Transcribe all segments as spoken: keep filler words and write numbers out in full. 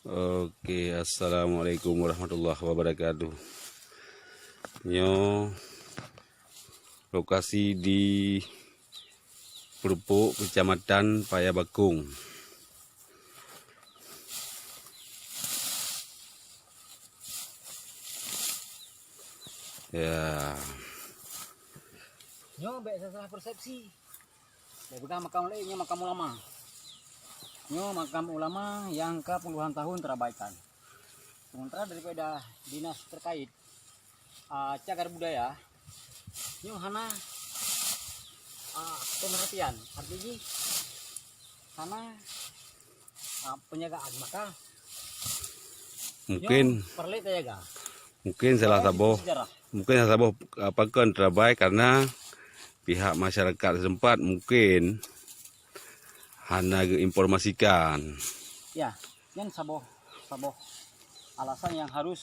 Oke, assalamualaikum warahmatullahi wabarakatuh. Nyoe lokasi di Peureupok, Kecamatan Paya Bakong. Ya. Nyoe bèk salah persepsi. Bèk peugah makam laén, nyoe makam ulama. Nyoe makam ulama nyang ka puluhan tahun terabaikan. Sementara daripada dinas terkait, ah, cagar budaya, nyoe hana, ah, pemerhatian. Arti jih hana, ah, penjagaan. Maka mungkin nyoe perlu tajaga. Mungkin salah saboh, sejarah. Mungkin salah saboh, apa, kon terabai karena pihak masyarakat setempat mungkin hana geuinformasikan. Ya, nyan saboh, saboh alasan yang harus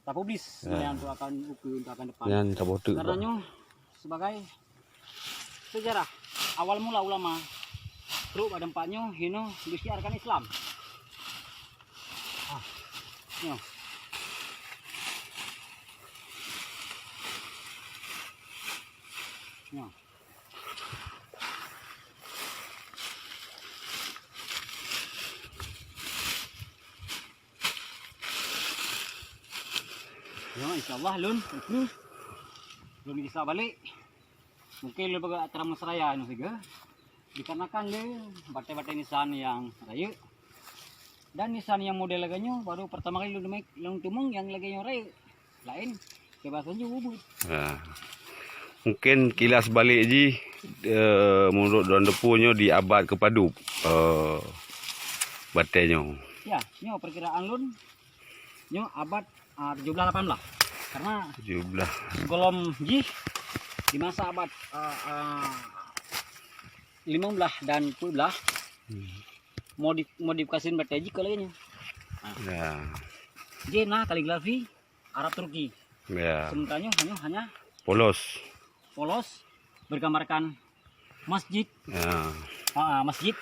tapublis. Ya. Nyan untuk akan, untuk akan depan. Nyan saboh teuk. Karena nyoe sebagai sejarah awal mula ulama trok bak teumpat nyoe hinoe geusyiarkan Islam. Ah, nyoe. Nyoe. Ya, insyaallah lôn, lôn gisa balek. Mungkin lôn peugah Teramu Seraya nyoe siga. Dikarenakan lé batèe-batèe nisan nyang rayeuk. Dan nisan nyang model lagèe nyoe baru pertama kali lôn teumé-, lôn teumeung nyang lagèe nyoe rayeuk. Laén, keubiasaan jih ubit. Ha. Mungkin kilas balek jih, eh, menurut droen teupeu nyoe di abad kepadup, eh, batèe nyoe. Ya, nyoe perkiraan lôn, nyoe abad, ah, tujoh belas lapan belas. Karena tujoh belas. Golom jih di masa abad, ah, ah, lima belas dan dua belas, hmm, modif-, modifikasi batèe jih keu lagèe nyoe. Ha. Ya. Jih na kaligrafi Arab Turki. Ya. Sementara nyoe hanya, hanya polos. Polos bergambarkan masjid. Ya. Ah, ah, masjid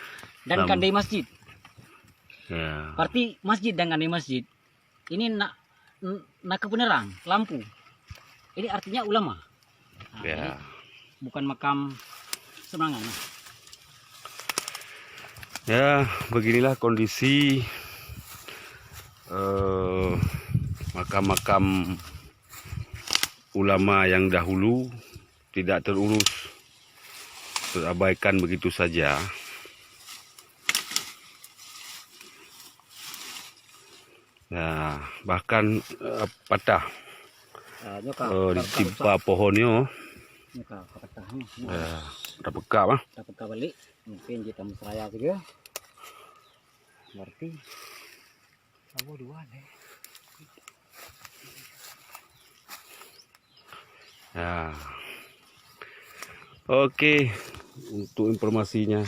dan kandai masjid. Ya. Berarti masjid dan kandai masjid ini na, na keu penerang, lampu. Ini artinya ulama. Nah, ya, jadi bukan makam sembarangan. Ya, beginilah kondisi, eh, makam-makam ulama yang dahulu tidak terurus, terabaikan begitu saja. Nah, bahkan, eh, patah. Ah, nyoe ka, eh, ka, ka ditimpa rusak pohon nyoe. Nyoe ka, ka patah, nyoe. Ya, tapeuka, bah. Tapeuka balek. Mungkin jih Teramu Seraya siga. Berarti saboh dua deh. Ya. Oke, untuk informasinya.